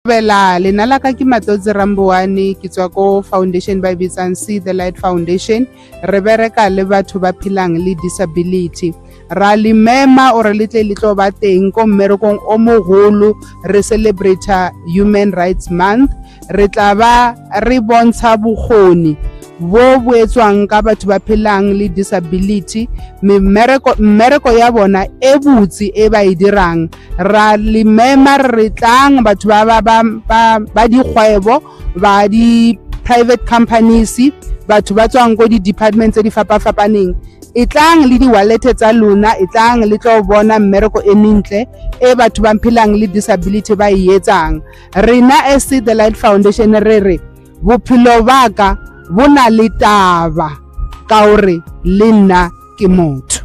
Bela lena la ka ke Matodzi Ramboane ke tswa ko foundation ba e bitsang See the Light Foundation re bereka le batho ba phelang le disability ra le mema ore le tle le tlo ba teng ko mmerekong o mogolo re celebrata Human Rights Month re tla ba re bontsha bokgoni bo bo etswang ka batho ba phelang le disability mmereko ya bona e botse e ba e dirang ra le mema re tlang batho ba ba ba ba ba dikgwebo ba di private companies batho ba tswang ko di-department tse di fapa-fapaneng e tlang le di-wallet tsa lona e tlang le tlo bona mmereko e mentle e batho ba phelang le disability ba e etsang rena as the Light Foundation re re bophelo ba ka bo na le taba ka gore le nna ke motho.